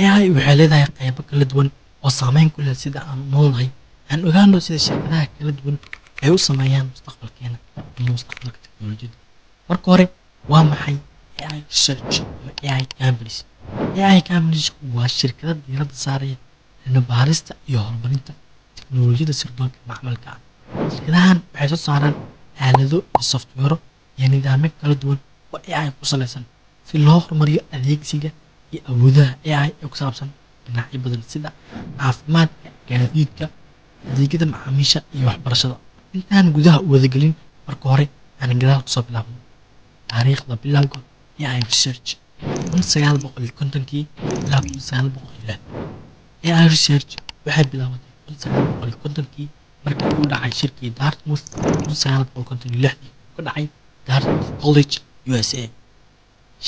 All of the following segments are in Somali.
AI waxay leedahay qaybo kala duwan oo saameyn ku leh sida aan u noolnahay. Aan ogaano sida shirkadaha kala duwan ay u sameeyaan mustaqbalkeena ama mustaqbalka teknolojiyadda. Marka hore, waa maxay AI research ama AI companies? AI companies waa shirkado diiradda saaraya cilmi baarista iyo horumarinta teknolojiyadda sirdoonka macmalka ah. Shirkadahan waxay soo saaraan aalado iyo software iyo nidaamyo kala duwan oo AI ku saleysan si loo horumariyo adeegsiga iyo awoodaha AI ee ku saabsan dhinacyo badan sida caafimaadka, gaadiidka, adeegyada macaamiisha iyo waxbarashada. Intaan gudaha u wada gelin, marka hore aan gadaal kasoo bilaabno taariikhda bilowga AI research, 1950kii ilaa 1960. AI research waxay bilaabatay 1950kii markii uu dhacay shirkii Dartmouth 1956dii ka dhacay Dartmouth College, USA.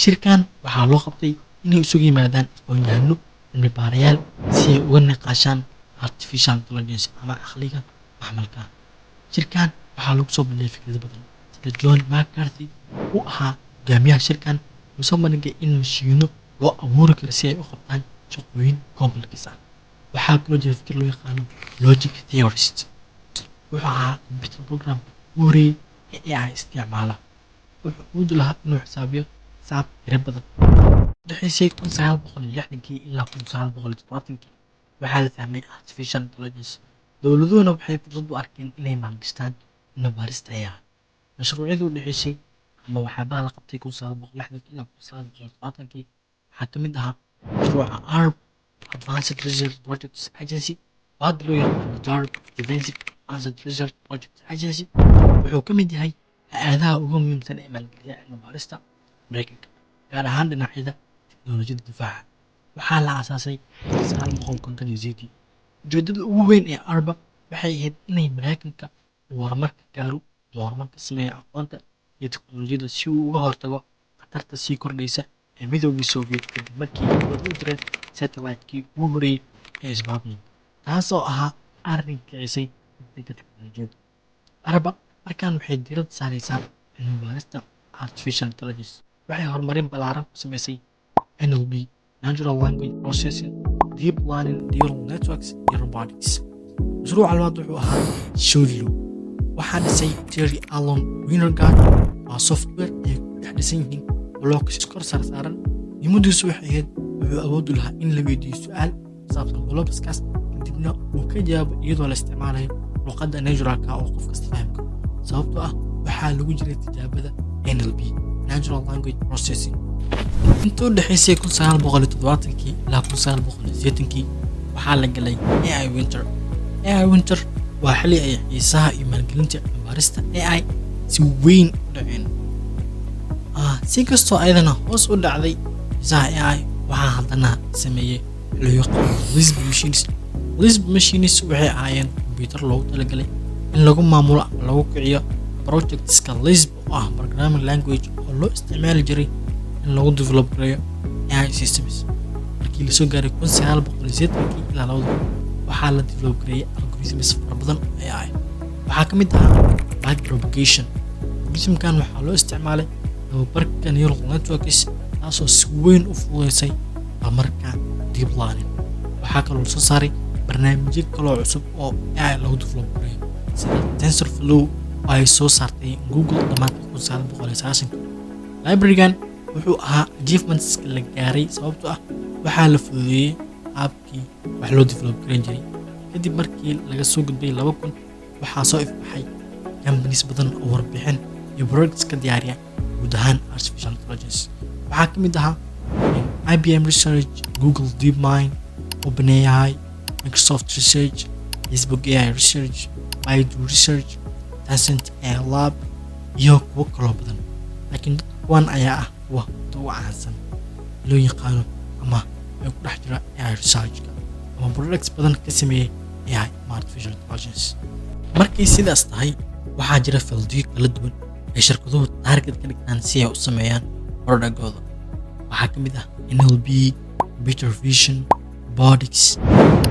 Shirkan waxaa loo qabtay inay isugu yimaadaan aqoon-yahano, cilmi baarayaal si ay uga niqaashaan artificial intelligence ama caqliga macmalka ah. Shirkan waxaa lagu soo bandhigay fikrado badan, sida John McCarthy uu ahaa hogaamiyaha shirkan, wuxuu soo bandhigay in mashiino loo abuuri karo si ay u qabtaan shaqooyin complex ah. Waxaa kaloo jira fikir loo yaqaano logic theorist. Wuxuu ahaa computer program ugu horreeyay ee AI isticmaala. Wuxuu awood u lahaa inuu xisaabiyo xisaab tiro badan. U dhaxaysay 1960kii ilaa 1970kii waxaa la fahmay artificial intelligence. Dowladuhuna waxay fursad u arkeen inay maalgashtaan cilmi baarista AI. Mashruucyadii u dhaxeysay ama waxyaabaha la qabtay 1960kii ilaa 1970kii waxaa ka mid ahaa mashruuca ARPA, Advanced Research Projects Agency, oo hadda loo yaqaano DARPA, Defensive Advanced Research Projects Agency. Wuxuu ka mid yahay hay'adaha ugu muhiimsan ee maalgeliya cilmi baarista Mareykanka, gaar ahaan dhinacyada tiknoolajiyadda difaaca. Waxaa la aasaasay 1958. Ujeedada ugu weyn ee ARPA waxay ahayd inay Mareykanka uu horumar ka gaaro ama horumar ka sameeyo aqoonta iyo tiknoolajiyadda si uu uga hortago khatarta sii kordhaysa ee Midowgii Soviet kadib markii ay hawada u direen satellite-kii ugu horreeyay ee Sputnik, taas oo ahaa arrin kicisay degdega tiknoolajiyadda. ARPA markaan waxay diiradda saaraysaa cilmi baarista artificial intelligence. Waxay horumarin ballaaran ku samaysay NLP, Natural Language Processing, Deep Learning, Neural Networks iyo Robotics. Mashruuca labaad wuxuu ahaa Shou. Waxaa dhisay Terry Allen Winograd. Waa software ay ku dhex dhisan yihiin blocks iskor saarsaaran. Muhiimadiisu waxay ahayd wuxuu awood u lahaa in la weydiiyo su'aal ku saabsan blockskaas, kadibna uu ka jawaabo iyadoo la isticmaalayo luqadda naturalka oo qof kasta fahmi karo, sababtoo ah waxaa lagu jiray tijaabada NLP, Natural Language Processing. Inta u dhexaysay 1970kii ilaa 1980kii waxaa la galay AI Winter. AI Winter waa xilli ay xiisaha iyo maalgelinta cilmi baarista AI si weyn u dhaceen. Si kastoo ayadana hoos u dhacday xiisaha AI, waxaa haddana sameeyey waxa loo yaqaano Lisp machines. Lisp machines waxay ahaayeen kombiyuutar loogu talagalay in lagu maamulo ama lagu kiciyo projectska Lisp, oo ah programming language oo loo isticmaali jiray in lagu develop gareeyo AI systems. Markii lasoo gaaray 1980kii ilaa 2000, waxaa la develop gareeyay algorithms fara badan oo AI. Waxaa ka mid ahaa backpropagation. Algorithmkan waxaa loo isticmaalay tababarka neural networks, taasoo si weyn u fududeysay horumarka deep learning. Waxaa kaloo lasoo saaray barnaamijyo kaloo cusub oo AI lagu develop gareeyo, sida TensorFlow oo ay soo saartay Google dhammaadkii 1990. Library-gan wuxuu ahaa achievementska la gaaray, sababtoo ah waxaa la fududeeyey qaabkii wax loo develop garan jiray. Kadib markii laga soo gudbay 2000, waxaa soo ifbaxay companies badan oo warbixin iyo products ka diyaariya guud ahaan artificial intelligence. Waxaa ka mid ahaa IBM Research, Google DeepMind, OpenAI, Microsoft Research, Facebook AI Research, Baidu Research, Tencent AI Lab iyo kuwo kaloo badan, laakiin kuwan ayaa ah kuwa ugu caansan loo yaqaano ama ay ku dhex jira AI researchka ama products badan ka sameeyey AI ama artificial intelligence. Markay sidaas tahay, waxaa jira fieldiyo kala duwan ay shirkaduhu target ka dhigtaan si ay u sameeyaan productgooda. Waxaa ka mid ah NLP, computer vision, robotics.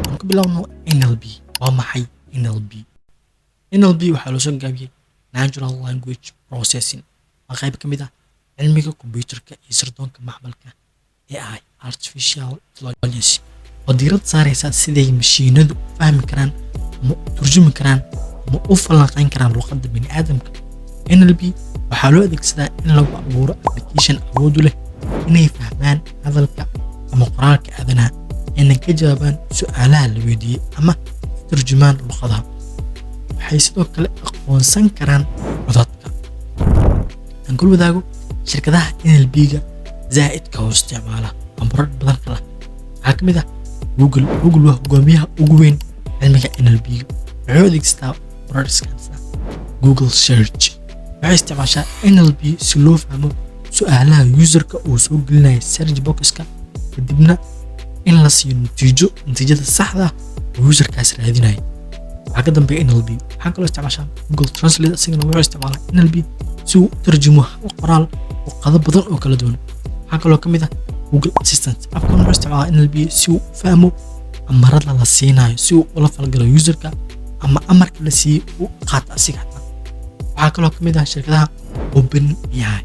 Aan ku bilowno NLP. Waa maxay NLP? NLP waxaa loo soo gaabiyey Natural Language Processing. Waa qayb ka mid ah cilmiga kombiyuutarka iyo sirdoonka macmalka AI. Artificial Intelligence, oo diiradda saaraysa siday mashiinadu u fahmi karaan ama u turjumi karaan ama u falanqayn karaan luqadda bini'aadamka. NLP waxaa loo adeegsadaa in lagu abuuro application awood u leh inay fahmaan hadalka ama qoraalka aadanaha, ayna ka jawaabaan su'aalaha la weydiiyey ama ka turjumaan luqadaha. Waxay sidoo kale aqoonsan karaan codadka. Aan kula wadaago shirkadaha NLP-ga zaa'idka oo isticmaala ama product badan kala. Waxaa ka mid ah Google. Google waa hogaamiyaha ugu weyn cilmiga NLP-ga. Wuxuu adeegsataa productskan sida Google Search. Waxay isticmaashaa NLP si loo fahmo su'aalaha userka uu soo gelinayo search boxka, kadibna in la siiyo natiijo, natiijada saxda ah oo userkaas raadinayo. Waxaa ka dambeeya NLP. Waxaa kaloo isticmaashaa Google Translate. Isagana wuxuu isticmaalaa NLP si uu u tarjumo hal qoraal luqado badan oo kala duwan. Waxaa kaloo ka mid ah Google Assistant. Appkan wuxuu isticmaalaa NLP si uu u fahmo amarada la siinayo, si uu ula falgalo userka ama amarka la siiyey uu qaato asiga xataa. Waxaa kaloo ka mid ah shirkadaha OpenAI.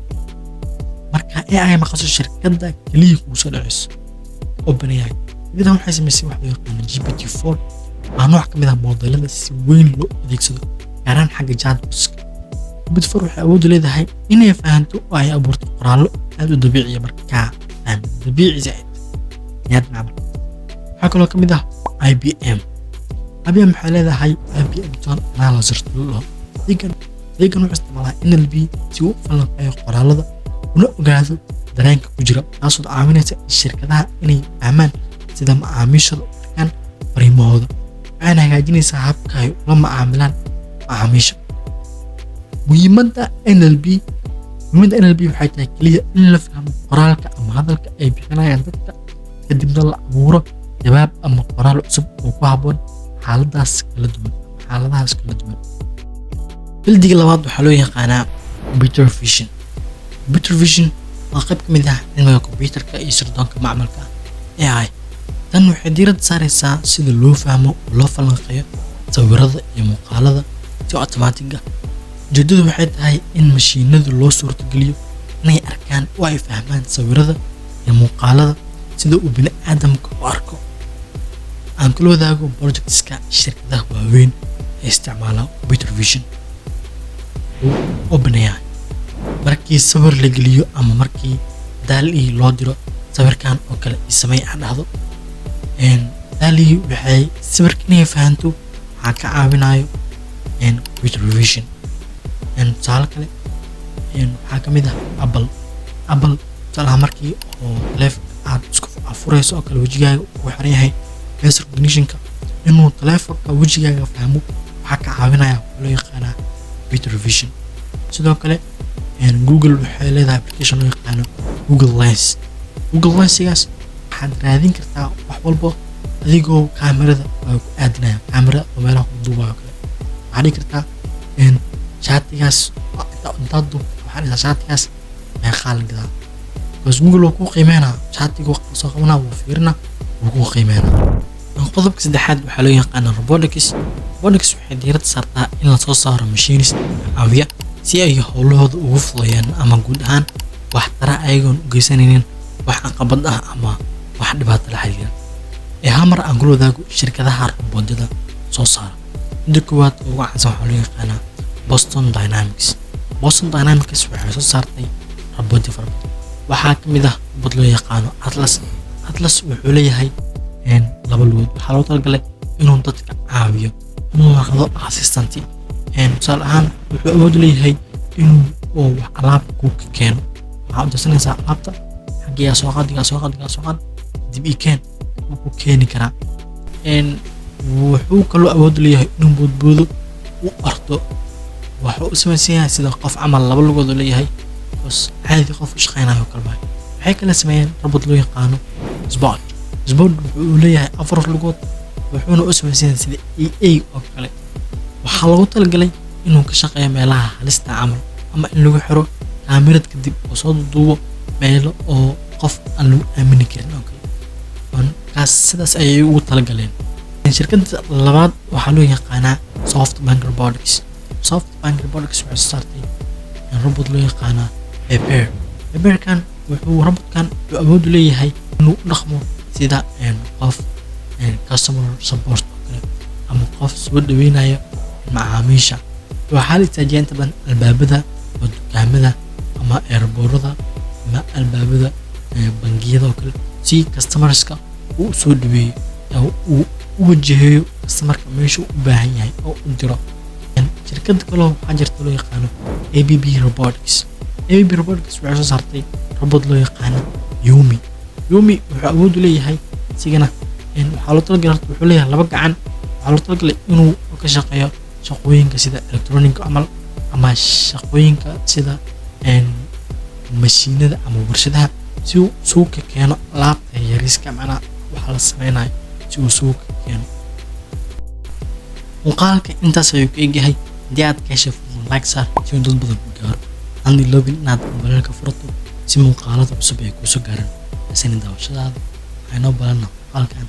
Marka AI maqasho, shirkadda keliya kugu soo dhaceyso OpenAI. Shirkaddan waxay samaysay wax loo yaqaano GPT-4. Waa nooc ka mid ah modelada si weyn loo adeegsado, gaar ahaan xagga chatbotska. GPT-4 waxay awood u leedahay inay fahanto oo ay abuurto qoraallo aad u dabiiciya, markaa fahmi dabiici zaid yaad macmal. Waxaa kaloo ka mid ah IBM. IBM waxay leedahay IBM Tone Analyzer loo. Adeegan wuxuu isticmaalaa NLP si uu u falanqeeyo qoraalada una ogaado dareenka ku jira, taasoo caawinaysa shirkadaha inay fahmaan sida macaamiishooda u arkaan fariimahooda, waxayna hagaajinaysaa habka ay ula macaamilaan macaamiisha. Muhiimadda NLP waxay tahay keliya in la fahmo qoraalka ama hadalka ay bixinayaan dadka, kadibna la abuuro jawaab ama qoraal cusub oo ku habboon xaaladaas kala duwan, xaaladahaas kala duwan. Fieldiga labaad waxaa loo yaqaanaa computer vision. Computer vision waa qayb ka mid ah cilmiga computerka iyo sirdoonka macmalka ah AI. Tan waxay diiradda saaraysaa sida loo fahmo oo loo falanqeeyo sawirada iyo muuqaalada si automatic ah. Ujeedadu waxay tahay in mashiinadu loo suurtageliyo inay arkaan oo ay fahmaan sawirada iyo muuqaalada sida uu bini'aadamka u arko. Aan kula wadaago projectska shirkadaha waaweyn ee isticmaala computer vision. OpenAI, markii sawir la geliyo ama markii DALL-E loo diro sawirkan oo kale ii samey aan dhahdo, DALL-E waxay sawirka inay fahanto waxaa ka caawinayo computer vision. Tusaale kale waxaa ka mid ah Apple. Apple tusaalaha, markii oo taleefonka aad isku furayso oo kale, wejigaaga uu xiran yahay face recognitionka, inuu taleefonka wejigaaga fahmo waxaa ka caawinaya waxaa loo yaqaanaa computer vision. Sidoo kale Google waxay leedahay application loo yaqaano Google Lens. Google Lensigaas waxaad raadin kartaa wax walbo adigoo kaamirada ku aadinaya, kaamira oo meelaha ku duubayo kale. Waxaad dhigi kartaa shaatigaas intaad duubto, waxaad dhigtaa shaatigaas meeqaa la gadaa, because Google wuu kuu qiimeynaa. Shaatigu soo qabanaa, wuu fiirinaa, wuu kuu qiimeynaa. Qodobka saddexaad waxaa loo yaqaanaa robotics. Robotics waxay diiradda saartaa in la soo saaro machines caawiya si ay howlahooda ugu fududeeyaan ama guud ahaan wax tara, ayagoon u geysanaynin wax caqabad ah ama wax dhibaato la xiriira. Ee hamar aan kula wadaago shirkadaha robotyada soo saara. Midda koowaad oo ugu caansan waxaa loo yaqaanaa Boston Dynamics. Boston Dynamics waxay soo saartay robotyo fara badan. Waxaa ka mid ah robot loo yaqaano Atlas. Atlas wuxuu leeyahay laba lugood. Waxaa loogu talagalay inuu dadka caawiyo, inuu noqdo assistant. Tusaale ahaan, wuxuu awood u leeyahay inuu oo wax alaab kuu keeno. Waxaa u dirsanaysaa alaabta, xaggeeyaa soo qaad, igaa soo qaad, igaa soo qaad, dib ii keen, wuu ku keeni karaa. Wuxuu kaloo awood u leeyahay inuu boodboodo, u ordo. Wuxuu u samaysan yahay sida qof camal, laba lugood uu leeyahay, bas caadi qof u shaqeynayo oo kale waaye. Waxay kala sameeyeen robot loo yaqaano Spot. Spot wuxuu leeyahay afar lugood, wuxuuna u samaysan yahay sida AI oo kale. Waxaa loogu talagalay inuu ka shaqeeyo meelaha halista camal, ama in lagu xiro kaamirad kadib oo soo duubo meelo oo qof aan lagu aamini karin oo kale. Kaas sidaas ayay ugu talagaleen. Shirkadda labaad waxaa loo yaqaanaa SoftBank Robotics. SoftBank Robotics waxay soo saartay robot loo yaqaanaa Pepper. Pepperkan wuxuu robotkan wuxuu awood u leeyahay inuu inuu u dhaqmo sida qof customer support oo kale ama qof soo dhaweynaya macaamiisha. Waxaa la istaajiyaa inta badan albaabada oo dukaamada ama airportada ama albaabada bangiyada oo kale, si customerska uu u soo dhaweeyo oo uu u wajaheeyo customerka meesha uu u baahan yahay oo u diro. Shirkad kaloo waxaa jirta loo yaqaano ABB Robotics. ABB Robotics waxay soo saartay robot loo yaqaano Yumi. Yumi wuxuu awood u leeyahay isigana, waxaa loo talagalay, horta wuxuu leeyahay laba gacan. Waxaa loo talagalay inuu ka shaqeeyo shaqooyinka sida electronic camal ama shaqooyinka sida mashiinada ama warshadaha, si uu suuqa keeno alaabta yariiska, macnaha waxa la sameynayo si uu suuqa keeno. Muuqaalka intaas ayuu ka egyahay. Haddii aad ka heshay, fadlan like saar si uu dad badan u gaaro. Aan iloobin inaad gambaleelka furato si muuqaalada cusub ay kuusoo gaaraan. Hasani daawashadaada. Waxaa inoo balana muuqaalkan.